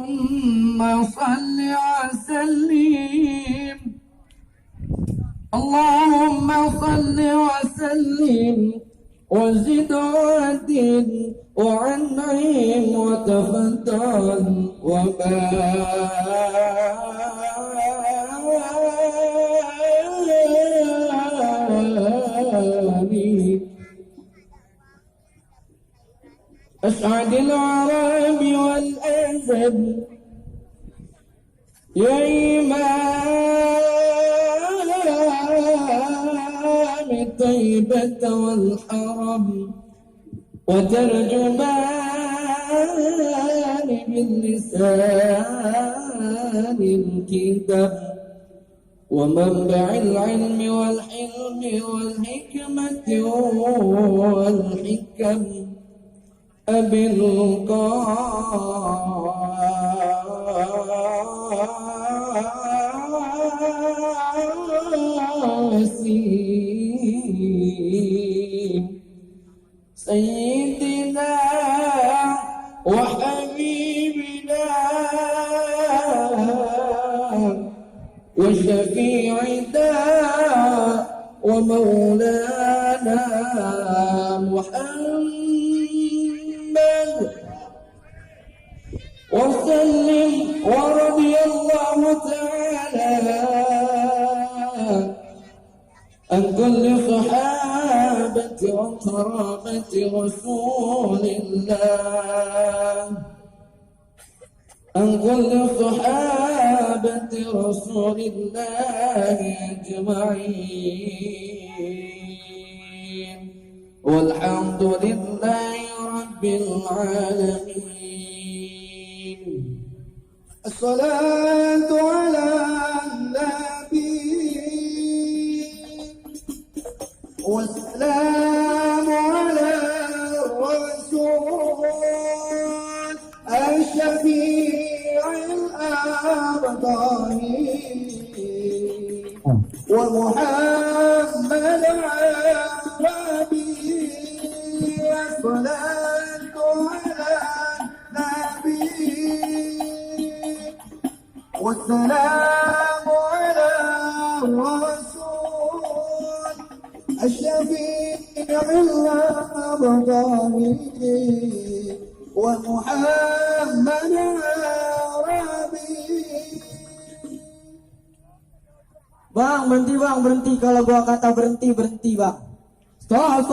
صل وسلم اللهم صل وسلم وزد وعدل وعنعم وتفضل وبارك أسعد العرب والأزل يا إمام الطيبة والحرم وترجمان باللسان الكتاب ومنبع العلم والحلم والحكمة والحكم أبي القاسم سيدنا وحبيبنا وشفيعنا ومولانا محمد وسلم ورضي الله تعالى عن كل صحابة وقرابة رسول الله عن كل صحابة رسول الله أجمعين والحمد لله رب العالمين. الصلاة على النبي والسلام على الرسول الشفيع الأبطال ومحمد عربي الصلاة على النبي والسلام على الرسول الشفيع الأبطال ومحمد عربي. Bang, berhenti kalau gua kata berhenti bang. Stop.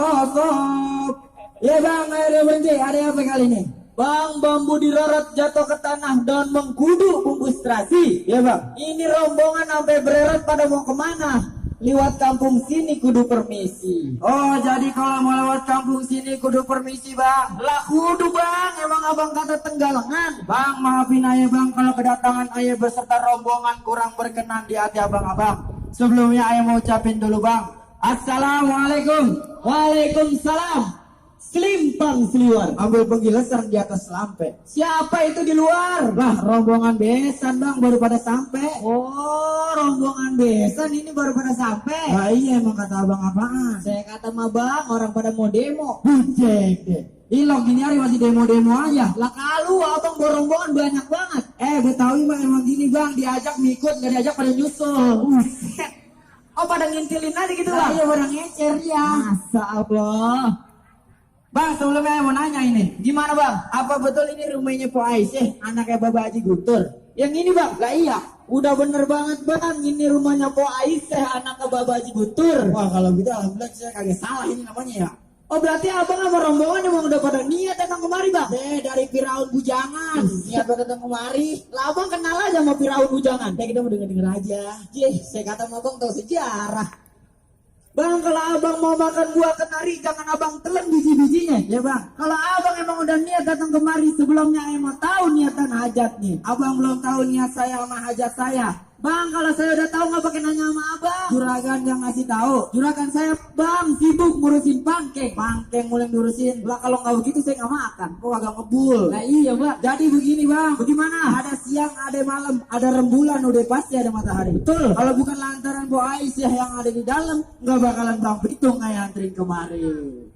Ya bang, ayo berhenti. Ada apa kali ini? Bang, bambu direret jatuh ke tanah dan mengkudu bumbu strasi. Ya bang, ini rombongan sampai bereret pada mau kemana? Lewat kampung sini kudu permisi. Oh, jadi kalau mau lewat kampung sini kudu permisi bang? Lah kudu bang, emang abang kata tenggalengan. Bang, maafin ayah bang kalau kedatangan ayah beserta rombongan kurang berkenan di hati abang-abang. Sebelumnya ayah mau ucapin dulu bang, assalamualaikum. Waalaikumsalam. Selimpang seliwar. Ambil penggilesan di atas lampe. Siapa itu di luar? Lah rombongan besan bang, baru pada sampai. Oh, rombongan besan ini baru pada sampai. Nah iya, emang kata abang apaan? Saya kata mah bang, orang pada mau demo. Bucek deh. Ilok gini hari masih demo-demo aja. Lah kalau abang bawa rombongan banyak banget. Betawi mah emang gini bang, diajak ngikut, gak diajak pada nyusul. Oh pada ngintilin aja gitu bang? Iya pada ngecer ya. Masa Allah. Bang, sebelumnya mau nanya ini, gimana bang? Apa betul ini rumahnya Po Aisyah, anaknya Baba Haji Guntur? Yang ini bang? Lah iya, udah bener banget bang, ini rumahnya Po Aisyah, anaknya Baba Haji Guntur. Wah kalau gitu alhamdulillah saya kagak salah ini namanya ya. Oh berarti abang sama rombongan emang udah pada niat datang kemari bang? Dari Firaun Bujangan, niat datang kemari. Lah abang kenal aja sama Firaun Bujangan? Kita mau denger-denger aja. Saya kata sama abang tahu sejarah. Bang, kalau abang mau makan buah kenari, jangan abang telan biji-bijinya, ya bang. Kalau abang emang udah niat datang kemari, sebelumnya emang tahu niatan hajat nih. Abang belum tahu niat saya sama hajat saya. Bang, kalau saya udah tahu nggak pakai nanya sama abang. Juragan yang ngasih tahu. Juragan saya bang sibuk ngurusin pangkeng mulai ngurusin. Lah kalau nggak begitu saya nggak makan. Kok agak ngebul. Nah iya bang. Jadi begini bang. Bagaimana? Ada siang, ada malam, ada rembulan, udah pasti ada matahari. Betul. Kalau bukan lantaran Bu Aisyah yang ada di dalam, nggak bakalan Bang Pitung kayak anterin kemari.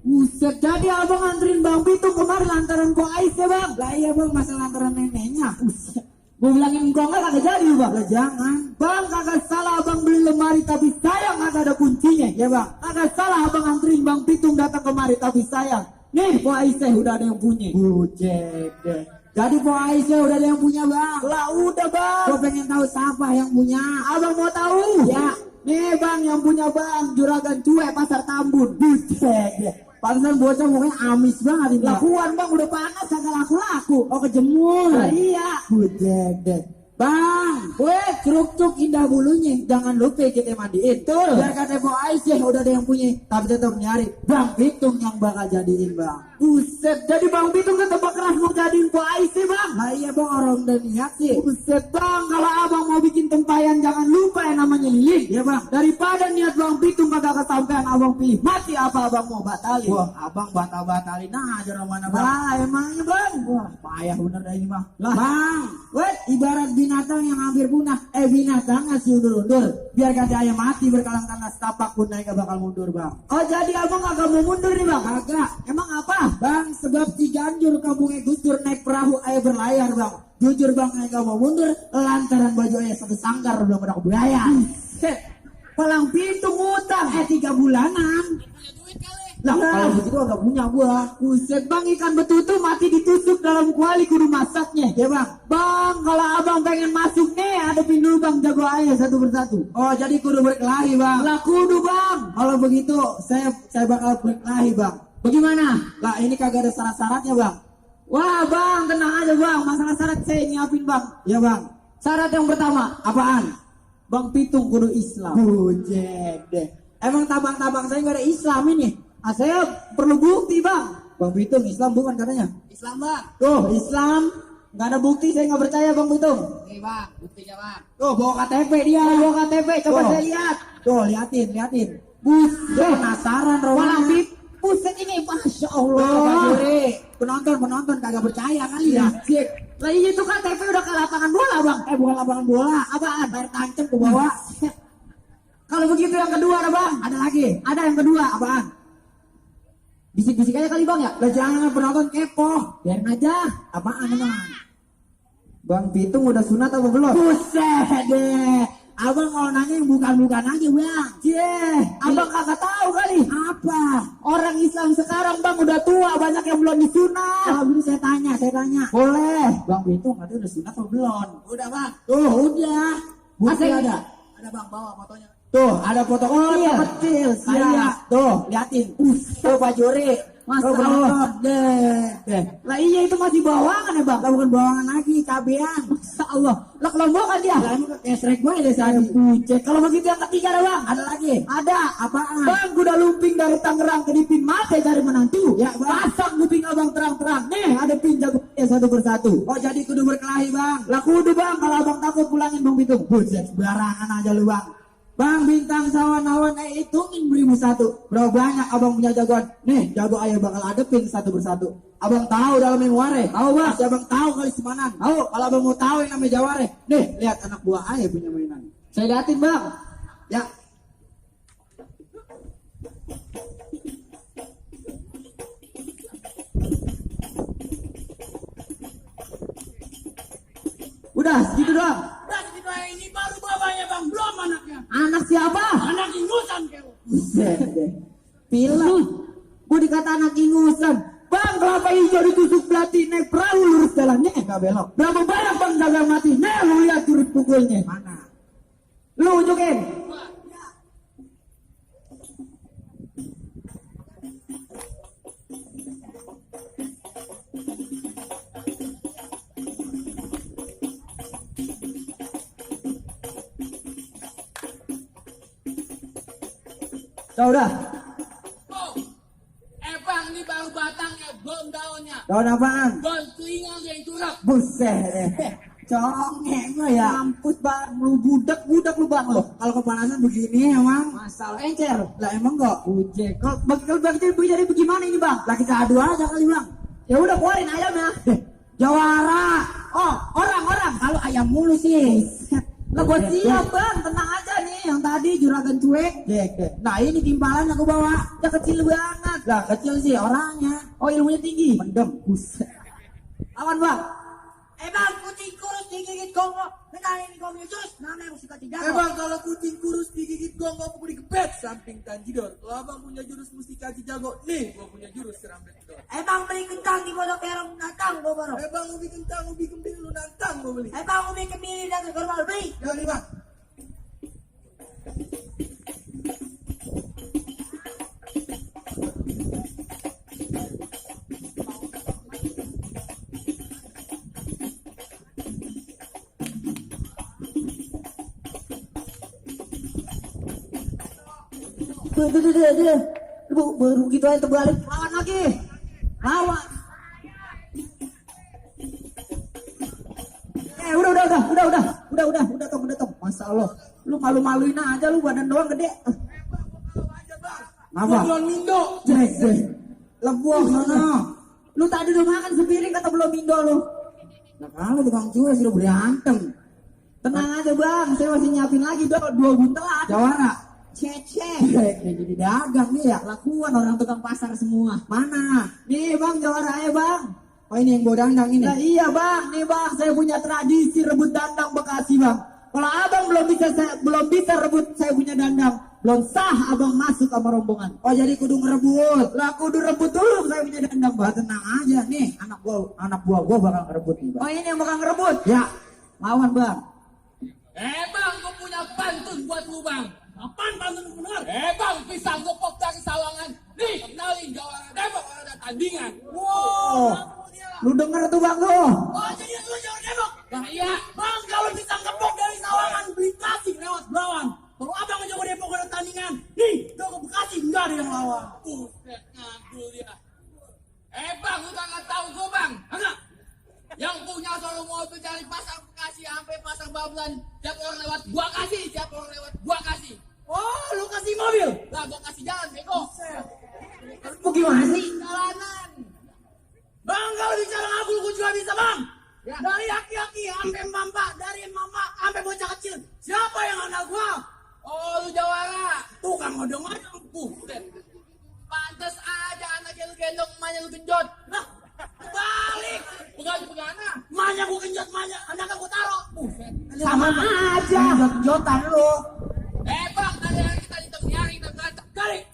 Buset, jadi abang anterin Bang Pitung kemari lantaran Bu Aisyah bang. Lah iya bang, masa lantaran neneknya. Buset. Gue bilangin engkau enggak kagak jadi bang. Lah jangan. Bang kagak salah abang beli lemari tapi sayang kagak ada kuncinya ya bang. Kagak salah abang anterin Bang Pitung datang kemari tapi sayang. Nih Po Aisyah udah ada yang punya. Bucek deh. Jadi Po Aisyah udah ada yang punya bang. Lah udah bang. Gue pengen tahu siapa yang punya. Abang mau tahu? Ya. Nih bang yang punya bang Juragan Cuek Pasar Tambun. Bucek deh. Pantesan bocah mukanya amis banget ini. Lakuan bang udah panas kagak laku-laku. Oh kejemur. Nah, iya. Bucek deh. Bang, Weh Cruk-cruk indah bulunya. Jangan lupa kita mandiin. Betul. Biar kata Po Aisyah udah ada yang punya. Tapi tetap nyari Bang Pitung yang bakal jadiin bang. buset. Jadi Bang Pitung tetap keras mau jadiin Po Aisyah bang. Nah iya bang, orang udah niat sih. Buset bang, kalau abang mau bikin tempayan jangan lupa yang namanya lilin. Iya bang. Daripada niat Bang Pitung kagak kesampean abang pilih mati apa abang mau batalin. Wah abang batal-batalin aja mana bang. Lah emangnya bang. Wah payah bener dah ini bang. Lah. Bang, weh ibarat binatang yang hampir punah. Binatang ngasih undur-undur. Biar kata ayam mati berkalang tanah setapak pun naik bakal mundur bang. Oh jadi abang kagak mau mundur nih bang. Kagak. Emang apa? Bang, sebab Ciganjur kampungnya Gus Dur naik perahu air berlayar bang. Jujur bang, gak mau mundur lantaran baju ayah satu sangkar belum ada kebuaya. Palang Pitung utang 3 bulanan. Lah kalau begitu agak punya gua. Buset bang, ikan betutu mati ditusuk dalam kuali kudu masaknya. Ya bang. Bang, kalau abang pengen masuk nih, hadapin dulu bang jago ayah satu persatu. Oh jadi kudu berkelahi bang. Lah kudu bang. Kalau begitu saya bakal berkelahi bang. Bagaimana? Lah ini kagak ada syarat-syaratnya bang. Wah bang, tenang aja bang. Masalah syarat saya nyiapin bang. Ya bang. Syarat yang pertama, Apaan? Bang Pitung kudu Islam. Bujek deh. Emang tabang-tabang saya nggak ada Islam ini. Ah, saya perlu bukti bang. Bang Pitung Islam bukan katanya. Islam bang. Tuh Islam. Nggak ada bukti, saya nggak percaya bang Pitung. Nih bang, buktinya bang. Tuh bawa KTP dia. Bawa KTP, coba Tuh. saya lihat. Tuh liatin. Buset. Penasaran Palang Roman. Pitung. Buset ini, masya Pak Allah. Juri, penonton kagak percaya kali ya. Cek. Lah iya itu kan KTP udah ke lapangan bola bang. Bukan lapangan bola. Apaan? Air tancap ke bawah. Kalau begitu yang kedua ada bang. Ada lagi. Ada yang kedua. Apaan? Bisik-bisik aja kali bang ya. Lah jangan penonton kepo. Biarin aja. Apaan emang? Bang Pitung udah sunat apa belum? Buset deh. Abang kalau nanya yang bukan-bukan aja bang. Cih, abang kagak tahu kali. Apa? Orang Islam sekarang bang udah tua, banyak yang belum disunat. Kalau dulu saya tanya. Boleh. Bang Pitung katanya udah sunat apa belum? Udah bang. Tuh udah. Bukti Masa- ada. Ada bang, bawa fotonya. Tuh ada foto Iya. kecil. Iya. Tuh liatin. Tuh Pak Juri. Masya Tuh Allah. penonton. Deh. Lah iya itu masih bawangan ya bang. Lah bukan bawangan lagi, cabean. Masya Allah. Lah kelompokan dia. Lah emang kesrek gue deh Saya tadi. bucek. Kalau begitu yang ketiga ada bang. Ada lagi. Ada. Apaan? Bang kuda lumping dari Tangerang ke Dipin Mate cari menantu. Ya, Bang. Pasang kuping abang terang-terang. Nih ada pin jago satu persatu. Oh jadi kudu berkelahi bang. Lah kudu bang, kalau abang takut pulangin bang Pitung. Buset sembarangan aja lu bang. Bang Bintang Sawan-Awan hitungin 1001. Berapa banyak abang punya jagoan? Nih jago ayah bakal adepin satu persatu. Abang tahu dalam memori. Tahu bang. Pasti abang tahu kali semanan. Tahu. Kalau abang mau tahu yang namanya jaware. Nih lihat anak buah ayah punya mainan. Saya liatin bang. Ya. Udah segitu doang. Udah gitu aja, ini baru bapaknya bang, belum anaknya. Anak siapa? Anak ingusan kau. Buset deh. Pilek. Gue dikata anak ingusan. Bang kelapa hijau ditusuk belati naik perahu lurus jalannya. Enggak belok. Berapa banyak bang dagang mati? Nih lu lihat turut pukulnya. Mana? Lu unjukin. Tuh udah. Oh, bang ini baru batangnya, belum daunnya. Daun apaan? Daun telinga yang curang. Buset deh. Congeng lo ya. Mampus bang, lu budak lu bang lo. Kalau kepanasan begini emang. Masalah encer. Lah emang kok. Ujek. Kalau bagi jadi bagaimana ini bang? Lah kita adu aja kali bang. Ya udah keluarin ayamnya. Jawara. Oh orang. Kalau ayam mulu sih. Lah gua siap bang, tenang aja nih. Yang tadi juragan cuek. Dek. Nah ini timpalan aku bawa. Ya kecil banget. Lah kecil sih orangnya. Oh ilmunya tinggi. Mendem. Buset. Awan bang. Bang, kucing kurus digigit ini kau punya jurus, namanya mustika jago. Bang kalau kucing kurus digigit gua nggak mau dikepet samping tanjidor. Kalau abang punya jurus mustika jago, nih gua punya jurus serambet dor. Bang beli kentang di kodok kerong datang gua baru. Bang ubi kentang, ubi kembing lu nantang gua beli. Bang ubi kemiri datang ke rumah beli. Jangan bang. Dia. Baru gitu aja terbalik. Lawan lagi. Lawan. Udah tong. Masa Allah. Lu malu-maluin aja lu badan doang gede. Apa? Belum mindo. Jek. Lebuang sana. Lu tadi udah makan sepiring kata belum mindo lu. Nah kalau tukang cuy sudah berantem. Tenang aja bang, saya masih nyiapin lagi 2 buntelan. Jawara. Cek. Jadi dagang nih ya. Lakuan orang tukang pasar semua. Mana? Nih bang, jawara aja bang. Oh ini yang bawa dandang ini. Nah, iya bang, nih bang, saya punya tradisi rebut dandang Bekasi bang. Kalau abang belum bisa rebut saya punya dandang, belum sah abang masuk sama rombongan. Oh jadi kudu ngerebut. Lah kudu rebut dulu saya punya dandang bang. Tenang aja nih, anak buah gua bakal ngerebut nih bang. Oh ini yang bakal ngerebut? Ya, Lawan bang. Bang, gua punya pantun buat lu bang. Apaan pantun bener? Bang, pisang gepok dari Sawangan. Nih, kenalin jawara Depok kalau ada tandingan. Wow. Lu denger tuh bang tuh. Oh, jadi lu jawara Depok? Nah iya. Bang, kalau pisang gepok dari Sawangan beli Tasik lewat Belawan. Kalau abang ngejawa Depok ada tandingan, nih, gua ke Bekasi nggak ada yang lawan. Buset, ngabul dia. Bang, lu nggak tahu gua bang? Enggak. Yang punya solo mobil dari pasar Bekasi sampai pasar Babelan, siap orang lewat gua kasih. Oh lu kasih mobil? Lah gua kasih jalan bego. Lu gimana sih? Jalanan. Bang kalau bicara ngabul gua juga bisa bang. Ya. Dari aki-aki sampai mamba, dari mama sampai bocah kecil. Siapa yang andal gua? Oh lu jawara. Tukang ngodong aja. Buset. Pantes aja anaknya lu gendong, emaknya lu genjot. Nah, balik. Pegana. Emaknya gua genjot, emaknya anaknya gua taruh. Buset. Sama aja. Genjotan lu. Bang, ada yang kita nyari kita berantem. Kali.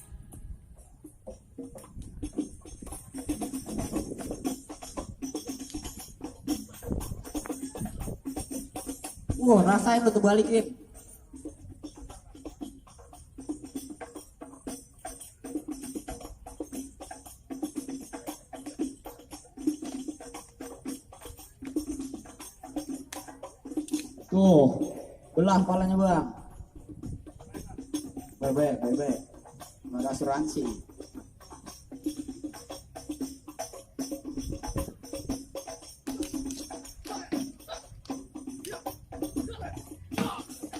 Rasain lu tuh balikin. Tuh, belah palanya bang. Baik. Ada asuransi.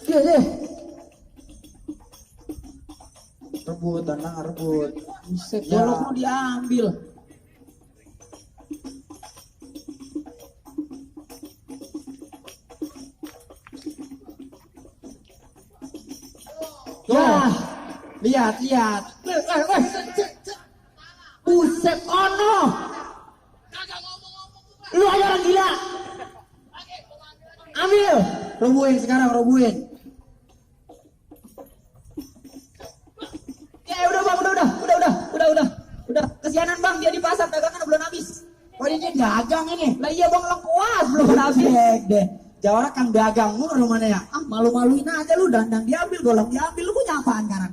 Iya. Rebut, tenang rebut. Buset, golok mau diambil. Tuh, lihat. Buset, ono. Kagak ngomong-ngomong gua. Lu aja orang gila. Ambil. Robuin sekarang, robuin. Ya udah bang, udah. Kesianan bang, dia di pasar dagangan belum habis. Oh ini dagang ini. Lah iya bang lengkuas belum habis. Deh. Jawara kang dagang mulu rumahnya ya. Malu-maluin aja lu, dandang diambil, golong diambil, lu punya apaan sekarang?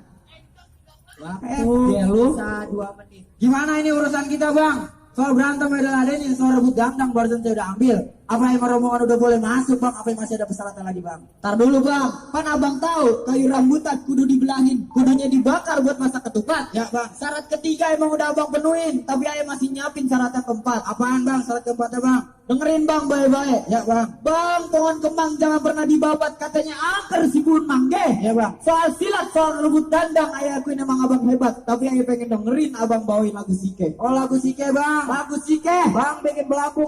Ya lu. Bisa 2 menit. Gimana ini urusan kita bang? Soal berantem adalah ada ini, soal rebut dandang barusan saya udah ambil. Apa yang rombongan udah boleh masuk bang? Apa yang masih ada persyaratan lagi bang? Tar dulu bang, kan abang tahu kayu rambutan kudu dibelahin, kudunya dibakar buat masak ketupat. Ya bang. Syarat ketiga emang udah abang penuhin, tapi ayah masih nyiapin syaratnya keempat. Apaan bang? Syarat keempatnya bang? Dengerin bang baik-baik. Ya bang. Bang, pohon kembang jangan pernah dibabat, katanya angker si pun mangge. Ya bang. Soal silat, soal rebut dandang, ayah akuin emang abang hebat. Tapi ayah pengen dengerin abang bawain lagu Sike. Oh lagu Sike bang. Lagu Sike. Bang bikin belakung.